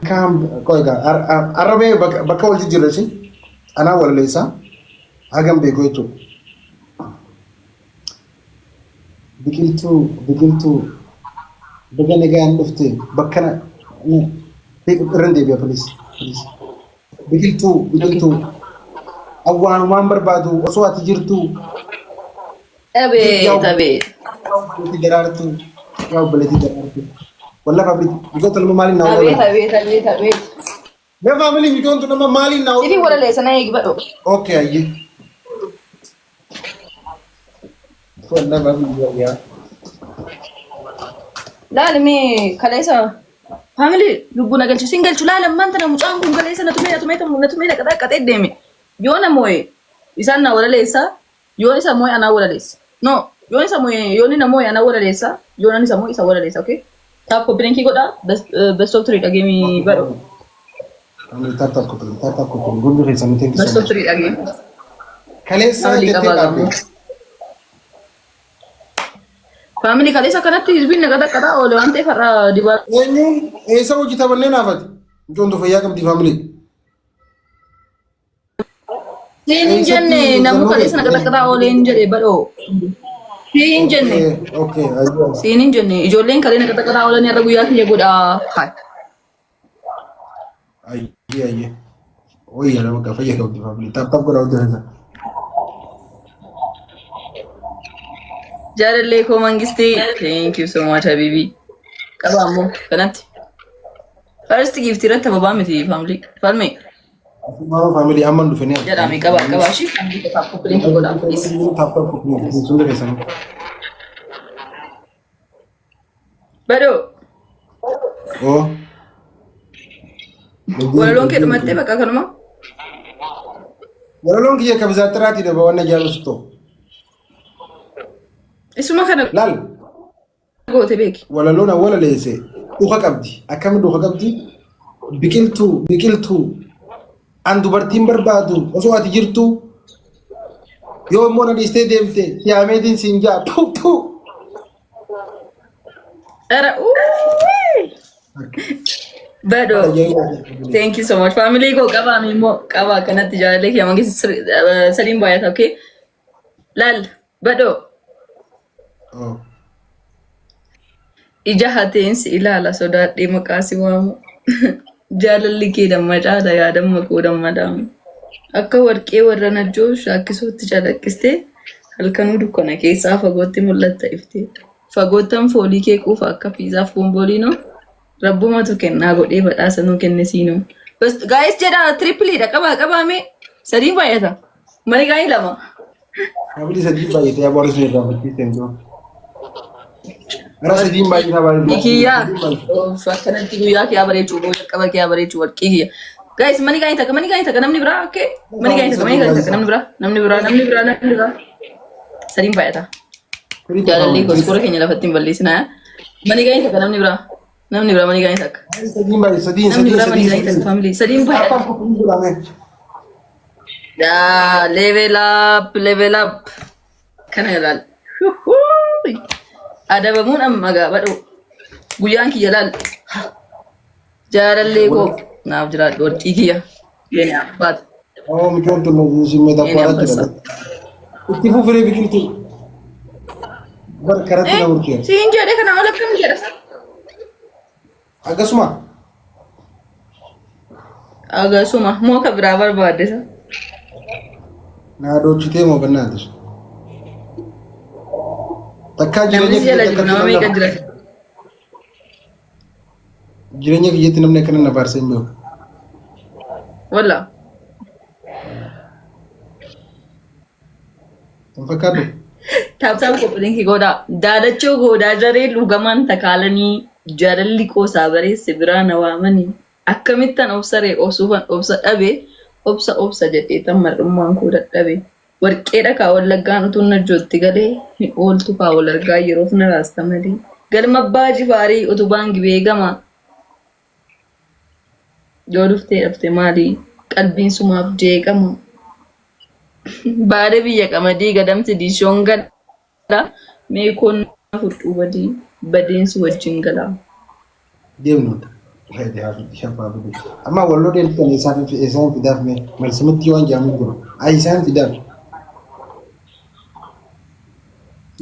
Kaam qoy egaa arrabee bakka wal jijjiirra isin anaa walaleessaa hagam beeku jechuudha. Biqiltuu biqiltuu baga nagaan dhufte bakka irra deebi'a, please, please. Biqiltuu biqiltuu awwaanumaan barbaadu osoo ati jirtu. Abeet abeet. Yaa obboleettii daraartuu, yaa obboleettii daraartuu. Walla family biqiltuu nama maaliin naa Abeet oolan? Abeet abeet abeet. Mee family, biqiltuu nama maaliin naa Siifin oolan? walaleessa, na eegi badho. Okay, ayyee. Walla family yaa. Laali mee, kaleessa family lubbuu na galchu sin galchu. Laala, ammaan tana mucaan kun kaleessa na tumee, na tumee, na tumee, na qaxaqqaxee deeme. Yoo na moo'e isaan na walaleessa, yoo isa moo'e anaa walaleessa. No, yoo isa moo'e, yoo inni na moo'e anaa walaleessa, yoo nan isa moo'e isa walaleessa. Okay, tap copy link godha. Best of three dhageemi badho. Family, tap tap copy, tap tap copy. Hundi keessanii thank you so Best of much. three dhageemi. Kaleessa Family jettee qabaa dhaabde. gamoo. Family, kaleessa kanatti hizbiin na qaxaqqaxaa oole waan ta'eef har'a dibaa. Eenyuun eessa hojii taphannee naafati? Mucoon fayyaa qabdi, family. Siin hin jenne, namuu kaleessa na qaxaqqaxaa oolee hin jedhe badhoo. Siin hin jenne. Okay, ayyee. Siin hin jenne, ijoolleen kalee na qaxaqqaxaa oolan irra guyyaa kiyya godhaa. Hai. Ayyee ayyee. Wayyaa nama ka fayyaa qabdi, family. Tap tap godhaa hojjetan. Jaalallee koo Mangistii. Thank you so much, habibi. Qaba ammoo kanatti. First gift irratti ababaa miti, family. Falme Maama family amma hin dhufanii. Jedhame qaba qaba ishii family tap copy link godhaa, please. Tap tap copy hundi keessanii. Badhoo. Oo. Walaloon kee dhumattee bakka kanuma. Walaloon kiyya kabizaaxiraati dha waan ajaa'ibu ta'u. Isuma kana Laal. goote beeki. Walaloon awwalaleesse dhuka qabdi. Akkami dhuka qabdi? Biqiltuu biqiltuu an dubartiin barbaadu osoo ati jirtu, yoo immoo na dhiistee deemte siyaameetiin siin jaa tuu tuu. Ara uuuu. Badhoo. Thank you so much. Family koo qabaa immoo qabaa kanatti jaalallee kiyya mangi sadiin baay'ata, okay? Laal badhoo. Oh. Ija hateensi ilaala sodaadhee maqaa si waamu. Jaalalli kee damma caala, yaadamma koo dammadaamu. Akka warqee warra najjoo shaakkisootti calaqqistee, halkanuu dukkana keessaa fagootti mul'atta iftee. Fagoottan foolii kee quufa akka piizaaf bombooliinoo. Rabbumatu kennaa godhee badhaasa nuu kenne siinoo. Bas guys jedha, tripleedha, qabaa qabaame sadiin baay'ata. Mani gaa'ii lama. Family, sadiin baay'atee yaa boris ni irraanfachiiste hin jiru. Gara sadiin baay'ataa baay'ee. Kiyyaa akkanatti guyyaa kiyyaa bareechuu, jalqaba kiyyaa bareechuu, warqii kiyya. Guys, mani gaa'ii takka, mani gaa'ii takka, namni biraa, okay? Mani gaa'ii takka, mani gaa'ii takka, namni biraa, namni biraa, namni biraa, namni biraa. Sadiin baay'ata. Jaalalli koo suura keenya lafatti hin balleessinaa. Mani gaa'ii takka, namni biraa, namni biraa, mani gaa'ii takka. Sadiin baay'ee, sadiin, Namni sadiin, biraa mani sadiin, gaa'ii takka, sadiin. family sadiin baay'ata. Tap tap copy godhame. Yaa level up, level up. Kana ilaal. Huhuuy. Adabamuun amma gaa badhoo. Guyyaan kiyya laal. Jaalallee koo naaf jiraadhu, warqii kiyya. Yeeni abbaat. Oo, mucoon tun simmeeta Yeeni kwaaraa ambassa. jira. Itti fufiree biqiltuu. Bar karatti na murtee. Siin jedhe, kana ol akkam jedha? Akkasuma. Agasuma moo ka biraa barbaadde sa? Naa doochitee moo bannaatis. Takkaa Namni jireenya si jala kiyyatti jiru nama akkatti meeqa namni jira? Jireenya kiyyatti namni akkana na faarsee hin beeku. Walla. Hin fakkaatu. Tap tap copy link godhaa. Daadachoo goodaa jaree dhugamaan takaalanii, jaalalli qoosaa bareesse biraa na waamanii. Akkamittan obsaree, obsuufan obsa dhabe, obsa obsa jedhee tan mar'ummaan koo dadhabe. Warqee dhakaa wallaggaan utuun najjootti galee, hin ooltu kaa wal argaa yeroof na raasta malee. Galma abbaa jifaarii utubaan gibee gama, yoo dhuftee dhufte maali qalbiin sumaaf jeeqama. Baada biyya qamadii gadamsi diishoon gala, mee koon fudhuu badii badeensi wajjin gala. Deemnu. Amma walloo deemtan isaan isaan fidaaf mee malsimitti waan jedhamu jiru. Ay isaan fidaaf.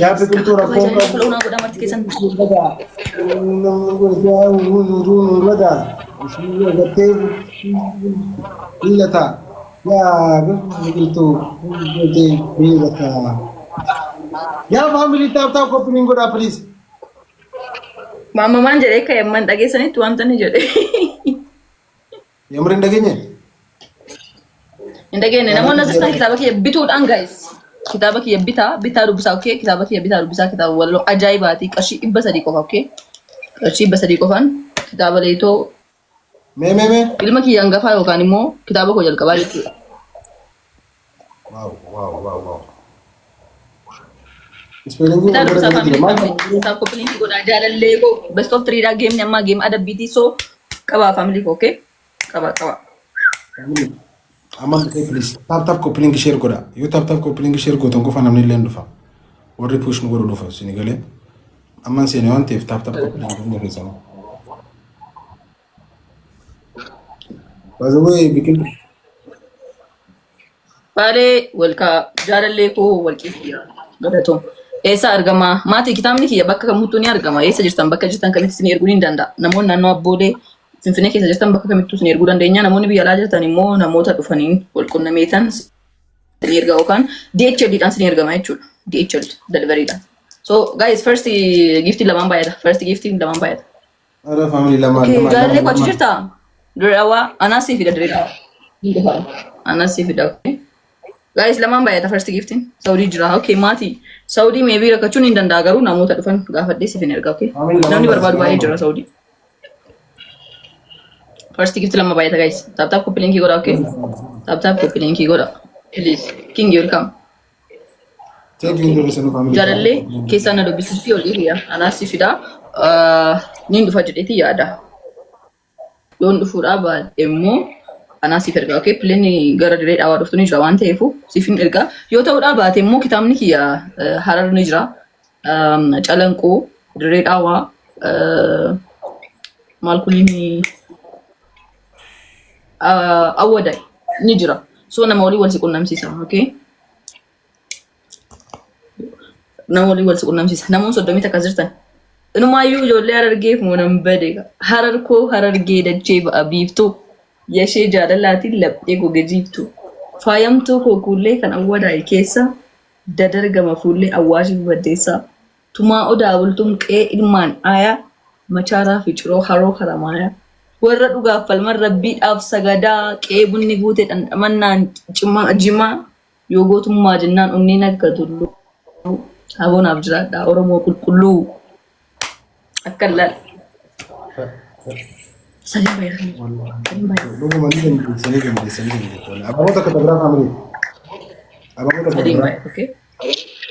Yaa biqiltuu rakkoo Kabajaa follow naa godhaa marti keessan. Biilata. Yaa biqiltuu biilata. Yaa family tap tap copy link godhaa please. Maamma maan jedhee ka'e amman dhageessanitti wanta ni jedhe. Yamri hin dhageenye? Hin dhageenye namoonni as jirtan kitaaba kiyya bituudhaan guys. Kitaaba kiyya bitaa bitaa dubbisaa okay kitaaba kiyya bitaa dubbisaa kitaaba walaloo ajaa'ibaati qarshii 300 qofa okay qarshii 300 qofaan kitaaba leetoo Mee mee mee. ilma kiyya hangafaa yookaan immoo kitaaba koo jalqabaa jechuudha. Wow wow wow wow. Spelling Bitaa wal dubbisaa bira family jira. Maal family kitaaba copy link godhaa jaalallee koo best of three dha geemni ammaa geem adabbiitii so qabaa family koo okay qabaa qabaa. Amma dhufee please. Tap tap copy link share godha. Yoo tap tap copy link share gootan qofa namni illee dhufa. Warri push nu godhu dhufa isin galee. Amma seene waan ta'eef tap tap copy link hunda keessanuu. By the way, biqiltuu Baalee walkaa jaalallee koo walqii kiyya galatoom. Eessa argama? Maatii kitaabni kiyya bakka kamittuu ni argama. Eessa jirtan bakka jirtan kamitti isin erguu ni danda'a. Namoonni naannoo Abboolee Finfinnee keessa jirtan bakka kamittuu isin erguu dandeenya. Namoonni biyya alaa jirtan immoo namoota dhufaniin wal qunnameetan isin erga yookaan DHL dhaan isin ergama jechuudha. DHL delivery dhaan. So guys first gift lamaan baay'ata. First gift lamaan baay'ata. Ara family lama Okay, lama jaalallee lama koo achi lama. jirtaa? Dirreewaa anaa sii fida dirreewaa. Anaa sii fida. Okay. Guys lamaan baay'ata first giftiin. Saudii jira. Okay maatii. Saudii maybe rakkachuun hin danda'a garuu namoota dhufan gaafadhee siif hin erga. Okay. Family lamaan Namni barbaadu baay'ata baay'ee lama. jira Saudii. First gift lama baay'ata guys. Tap tap copy linkii godha. Okay. Tap tap copy linkii godha. Please. King welcome. Thank you hundee sanuu family. Jaalallee keessaa na dubbisuutti ol hiriya. Anaas si fida. Niin dhufa jedheeti yaada. Yoon dhufuudhaa baadhe immoo anaa siif erga. Okay, pileenni gara diree dhaawaa dhuftu ni jira waan ta'eef siif hin erga. Yoo ta'uudhaa baate immoo kitaabni kiyya Harar ni jira. Calanqoo, diree dhaawaa, maal kuniin Awwadaa ni jira. So nama walii wal si qunnamsiisa. Okay. Nama walii wal si qunnamsiisa. Namoonni 31 jirtan. Inumaayyuu ijoollee Harargeef moo nan bade. Harar koo Harargee dachee ba'a biiftuu. Yashee jaalalaatiin laphee goge jiiftuu. Faayamtuu koo kuullee kan Awwadaay keessa dadargama fuullee Awwaashiif baddeessaa. Tumaa Odaa Bultum qe'ee ilmaan Aayaa Machaaraa fi Ciroo Haroo Haramaayaa Warra dhugaaf falman Rabbiidhaaf sagadaa Qe'ee bunni guute dhandhamannaan cimaa jimaa Yoo gootummaa jennaan onneen akka tulluu Aboo naaf jiraadhaa Oromoo qulqulluu Akkan laal Sadiin baay'ata. Sadiin baay'ata. Dhuguma ni dandeessa ni dandeessa ni dandeessa. Abaaboo takka ta biraa family. Abaaboo takka ta Sadiin biraa. baay'ata. Okay.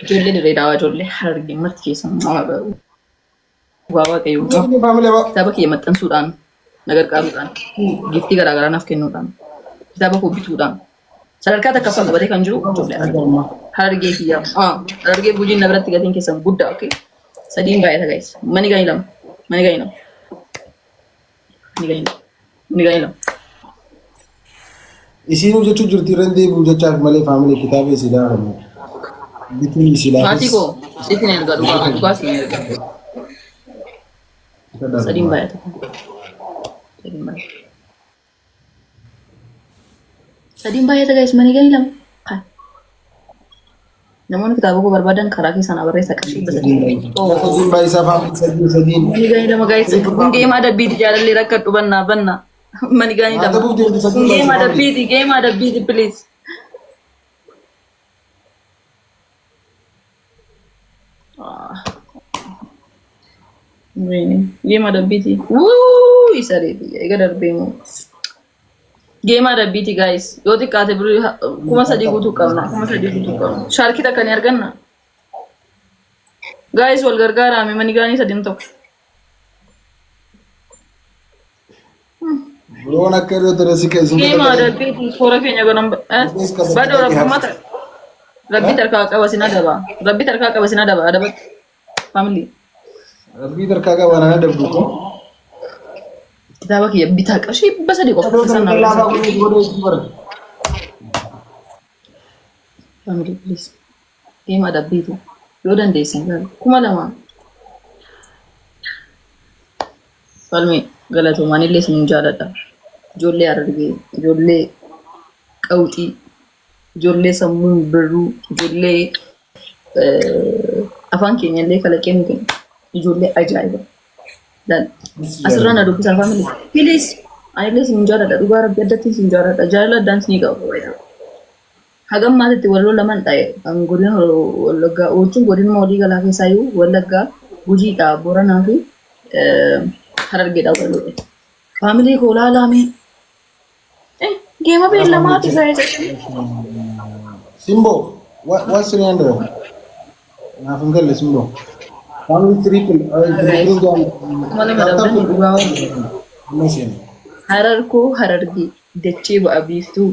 Ijoollee dirree daawaa ijoollee harargee marti keessan dhugaa waaqayyoo Namni family abaa. kitaaba kiyya maxxansuudhaan na gargaaruudhaan giftii garaa garaa naaf kennuudhaan kitaaba koo bituudhaan sadarkaa takkaffaa qabatee kan jiru ijoollee harargee harargee kiyya harargee gujiin na biratti gatiin keessan guddaa okay sadiin baay'ata guys mani ganii lama mani ganii lama mani ganii lama mani ganii lama. Isiin hojjechuu jirti irra hin deebi'u jechaaf malee family kitaaba isii laalamu. Bituun isii Maatii laafis. koo sitti na erga dhugaa dhugaa si na erga. Sadiin baay'ata. Sadiin baay'ata. Sadiin baay'ata guys mani ganii lama. Kan. Namoonni kitaaba koo barbaadan karaa keessan barreessa qarshii 300. Sadiin baay'isaa family sadiin sadiin. Mani ganii lama guys. Kun geema adabbiiti jaalallee rakkadhu bannaa bannaa. Mani ganii lama. Adabuuf deemti Kun sadiin geema baay'isa family. adabbiiti geema adabbiiti please. Wayne geema adabbiiti. Wuu isa reeti eega darbee moo. Geema adabbiiti guys. Yoo xiqqaate birrii 3000 guutuu qabna. 3000 guutuu qabna. Shaarkii takka ni arganna. Guys wal gargaaraame mani gaanii sadiin tokko. Biroon akka irra ture si keessi. Geema adabbiiti toora keenya godhan. Badoo rabbummaa Rabbi tarkaa qaba sin adaba. Rabbi tarkaa qaba sin adaba. Adabatti. Family. Rabbii tarkaa qaba nana dabdu ko. Kitaaba kiyya bitaa qarshii 300 qofa. Isaan naa barreessan. Family, please. Deemaa dabbiitu. Yoo dandeessan galu. 2000. Falmi galatoomaan illee isin jaaladha. Ijoollee Harargee, ijoollee qawxii, ijoollee sammuun birruu, ijoollee afaan keenya illee kalaqee nu kennu. Ijoollee ajaa'iba. Laal. Asirraa na dubbisaa, family. Please. Ani illee isin jaaladha. Dhugaa Rabbi addatti isin jaaladha. Jaalala addaan isinii qaba. Hagam maatitti walloo laman dha'e kan godina Wallaggaa jechuun godinuma walii galaa keessaa iyyuu Wallaggaa, Gujiidha, Boranaa fi Harargeedha walloo. Family koo laalaame. Geema beellamaati guys. Simbo, what's 300? Naaf hin galle, Simbo. Family, triple, triple. 2000 dhabdanii dhugaa waan. Harar koo Harargee dachee ba'a biiftuu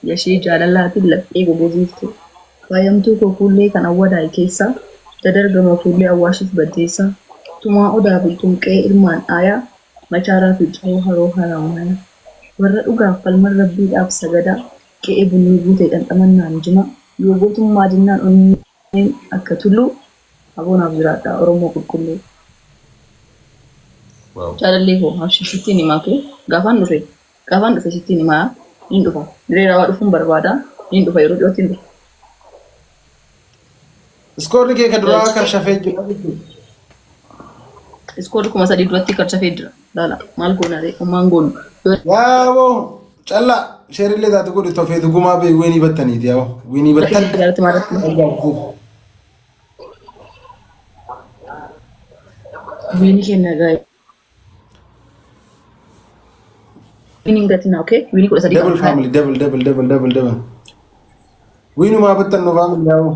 yashee jaalalaatiin laphee gogoziiftuu. Faayamtuu koo fuullee kan awwadaa'e keessaa dadargama fuullee awwaashiif baddeessaa. Tumaa odaa bultuun qe'ee ilmaan aayaa machaaraa fi cawoo haroo haraamayaa. Warra dhugaaf falman rabbiidhaaf sagadaa qe'ee bunni guute dhandhamannaan jimaa yoo gootummaa jennaan onneen akka tulluu aboonaaf jiraadha Oromoo qulqulluu. Jaalallee koo habshi sittiin himaa kee gaafaan dhufe sittiin himaa niin dhufa. Diree Rawaa dhufuun barbaada, niin dhufa, yeroo dhiyootti hin dhufa. Iskoorri kee ka duraa karshafee jira jechuudha. Iskoorri 3000 duratti karshafee jira. Laala maal goona ree ummaan goonu. Yaaboo callaa sheerillee taatu godhi tofee dhugumaa bee wiinii battaniiti yaaboo wiinii battan. Jaalatti maalatti? Wiinii kenna gaa'e. Wiiniin gatina, okay? Wiinii 13 Double qaba. Family, double, double, double, double, double. Wiinumaa battan nu family yaaboo.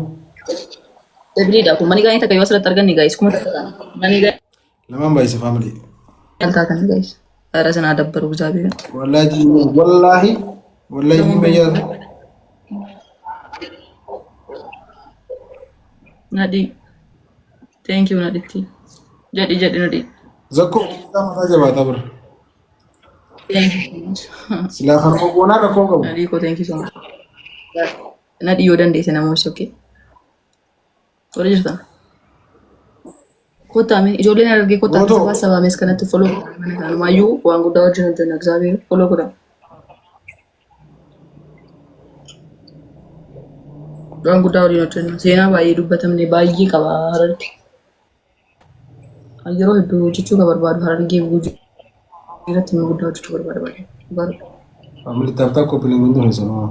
Doubleiidha kun manii gaanii takka yoo asirratti arganne guys 1000 taana. Manii gaanii Lamaan baay'ise, family. taatan guys. ኧረ ስና ደበሩ እግዚአብሔር። Wallaahi, wallaahi, wallaahi mumayyaa. Nadhi. Thank you, Nadhitti. Jedhi jedhi, Nadhi. Zakkoo mataa jabaataa bira. Thank you so much. Silaa farqoo goonaa rakkoo qabu. Nadhii koo, thank you so much. Nadhi yoo dandeesse namoota, okay. Tola jirta. Kottaa mee ijoolleen argee kottaa. Gootoo. Sabaa sabaames kanatti follow godhaa mana kanumaayyuu waan guddaa wajjin hojjenna እግዚአብሔር follow godhaa. Waan guddaa waliin hojjenna. Seenaa baay'ee dubbatamne baay'ee qaba Hararge. Yeroo hedduu hojjechuu kan barbaadu Harargee Gujii irratti nama guddaa hojjechuu barbaada baay'ee. Barbaada. Family, tap tap, copy link hundi keessanuu.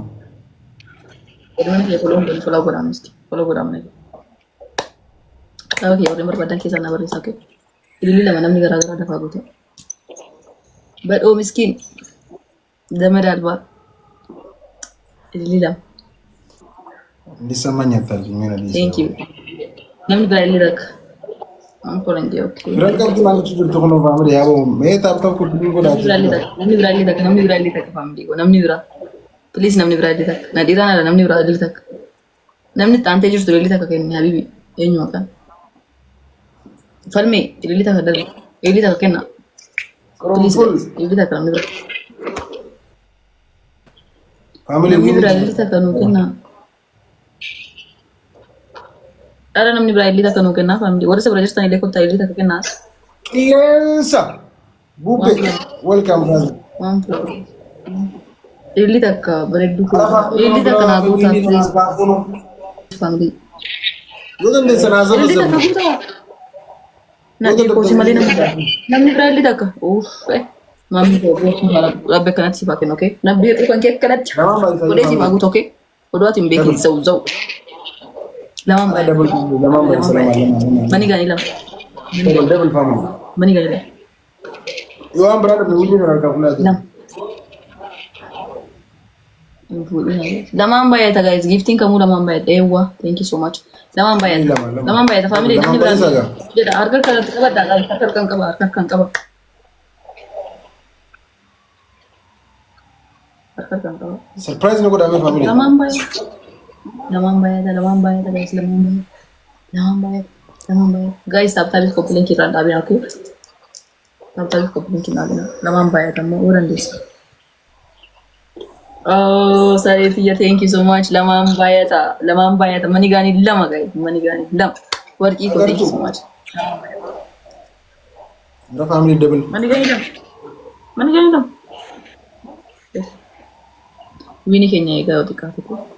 Mana kee follow godhi, follow godhaa misti. Follow godhaa mana kee. Kitaaba kee warreen barbaadan keessaa na barreessaa, okay. Ililii lama namni garaa garaa dafaa guuta. Badhoo miskiin. Zamada albaa. Ililii lama. Inni nyaata meera. Thank you. Namni biraa illee takka. I'm following you, okay. Firan qabdu maal jechuun jirtu kunoo, family yaaboo mee tap tap copy link Namni biraa illee godhaa. takka. Namni biraa illee takka. Namni biraa illee takka, family. Namni biraa. Please, namni biraa illee takka. Na dhiiraan ala namni biraa illee takka. Namni itti aantee jirtu illee takka kenni, habibi. Eenyu maqaan? Falmee illee takka darbe. Illee takka kenna. Please. Qurunful. Illee takka namni biraa. Family. Namni biraa illee takka nuu kenna. Dhala namni biraa illee takka nuu kennaa, family. Warra isa bira jirtan illee kottaa illee takka kennaas. Qilleensa. Bubbee. Welcome, brother. Waan fuudhu. Illee takka bareedduu koo. Illee takka naa guutaa, please, family. Yoo dandeessan haasawaa Illee takka sabni. guutaa. Nadhii kooti malee namni biraa. Namni biraa illee takka. Uff. Maamni koo rabbi akkanatti siif haa kennu, okay? Nabbi hir'uu kan kee akkanatti. Lamaan baay'isaa. Godhee siif haa guutu, okay? Oduu ati hin beekin za'u za'u. Lamaan baay'ee. Double, lamaan baay'isa, lama lama. Mani gaanii lama. Double, double, family. Mani gaanii lama. Yoo waan biraa dhabne hundi kan harkaa fuudhaa. Lama. Lamaan baay'ata guys. Giftiin kamuu lamaan baay'ata. Eewwa. Thank you so much. Lamaan baay'ata. Lama, lama. Lamaan baay'ata. Family Lamaan namni biraan baay'isaa gaa? jedha. Harka kanatti qabadhaa guys. Harka kan qaba. Harka kan qaba. Harka kan qaba. Surprise nu godhame, family. Lamaan baay'ata. Lamaan baay'ata. Lamaan baay'ata guys. Lamaan baay'ata. Lamaan baay'ata. Lamaan baay'ata. Guys, tap tapis copy link irraan dhaabina, okay? Tap tap copy link naa kenna. Lamaan baay'atamoo yoo dandeessa. Oh, saree tiyya, thank you so much. Lamaan baay'ata. Lamaan baay'ata. Money gun lama gahe. Money gun lama. Warqii koo, thank you so much. Gara family double. Money gun lama. Money gun lama. Win keenya eegaa yoo xiqqaate.